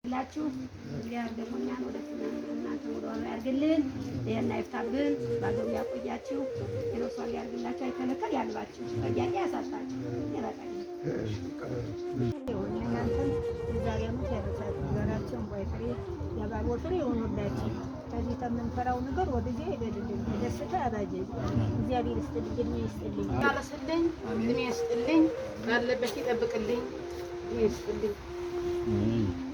ላችሁ እግዚአብሔር ደግሞ እኛን ወደፊት እናንተ ወደ ኋላ ያርግልን። ይሄን አይፍታብን፣ ባገሩ ያቆያችሁ፣ የነፍስ ዋጋ ያርግላችሁ፣ አይከለከል ያግባችሁ፣ ጠያቂ ያሳጣችሁ። ይበቃል። እናንተም የዛሬ ዓመት ያደርሳችሁ። ዘራቸውን ባይፍሬ የባቦ ፍሬ የሆኑላችሁ። ከዚህ ከምንፈራው ነገር ወደዚያ ይበልልን። በደስታ ያባጀን እግዚአብሔር ይስጥልኝ፣ እድሜ ይስጥልኝ። ያለስልኝ፣ እድሜ ይስጥልኝ፣ ባለበት ይጠብቅልኝ፣ እድሜ ይስጥልኝ።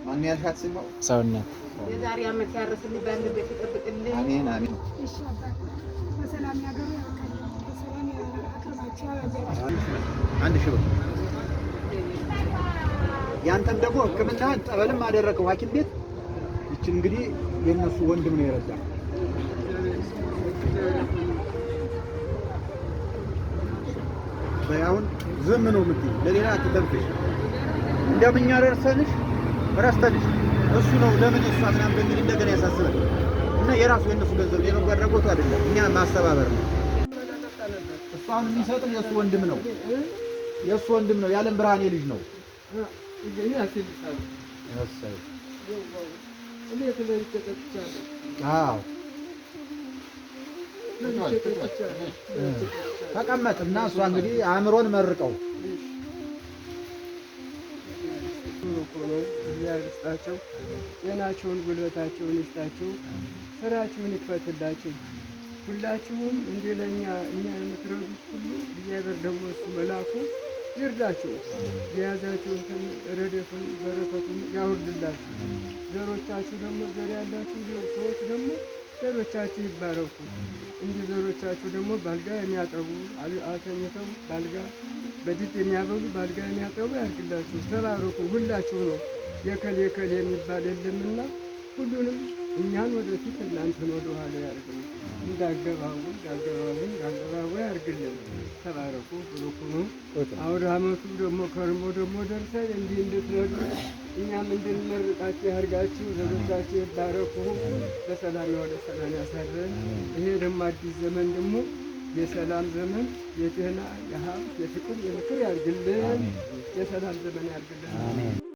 ማን ያልካት ስሙ? ሰውነት። የዛሬ ዓመት ያርስልኝ፣ ባለበት ይጠብቅልኝ። አሜን አሜን። እሺ አባት፣ በሰላም ያገሩ ያብቃል። በሰላም አክርማችሁ ያባጃችሁ። 1000 ብር። ያንተም ደግሞ ሕክምናህን ጠበልም አደረከው ሐኪም ቤት። ይችን እንግዲህ የእነሱ ወንድም ነው የረዳ። በይ አሁን ዝም ነው የምትይው፣ ለሌላ አትተንፍሽ። እንዲያውም እኛ ረስተንሽ ረስተንሽ እሱ ነው ለምን እሷ ምናምን በሚል እንደገና ያሳስበን እና የራሱ የእነሱ ገንዘብ የበጎ አድራጎቱ አይደለም፣ እኛ ማስተባበር ነው። እሱ አሁን የሚሰጥን የእሱ ወንድም ነው፣ የእሱ ወንድም ነው፣ የዓለም ብርሃኔ ልጅ ነው። እሰይ። አዎ፣ ተቀመጥ እና እሷ እንግዲህ አእምሮን መርቀው። ነው። እግዚአብሔር ይስጣቸው፣ ጤናቸውን ጉልበታቸውን ይስጣቸው፣ ስራቸውን ይክፈትላቸው። ሁላችሁም እንዲህ ለእኛ እኛ የምትረዱት ሁሉ እግዚአብሔር ደግሞ እሱ መላኩ ይርዳቸው። የያዛችሁትን ረድኤቱን በረከቱን ያውርድላችሁ። ዘሮቻችሁ ደግሞ ዘር ያላችሁ ሰዎች ደግሞ ዘሮቻችሁ ይባረኩ። እንዲህ ዘሮቻችሁ ደግሞ ባልጋ የሚያጠቡ አተኝተው ባልጋ በድጥ የሚያበሉ ባልጋ የሚያጠቡ ያድርግላችሁ። ተባረኩ። ሁላችሁ ነው የከሌ የከሌ የሚባል የለምና ሁሉንም እኛን ወደፊት እናንተን ወደኋላ ያርግልን። እንዳገባቡ እንዳገባቡ እንዳገባቡ ያርግልን። ተባረኩ፣ ብሩክ ሁኑ። አውደ ዓመቱ ደግሞ ከርሞ ደግሞ ደርሰን እንዲህ እንድትረዱ እኛም እንድንመርቃችሁ ያርጋችሁ። ዘሮቻችሁ ይባረኩ። በሰላም ወደ ሰላም ያሳድረን። ይሄ ደግሞ አዲስ ዘመን ደግሞ የሰላም ዘመን፣ የጤና፣ የሀብት፣ የፍቅር፣ የምክር ያርግልን። የሰላም ዘመን ያርግልን።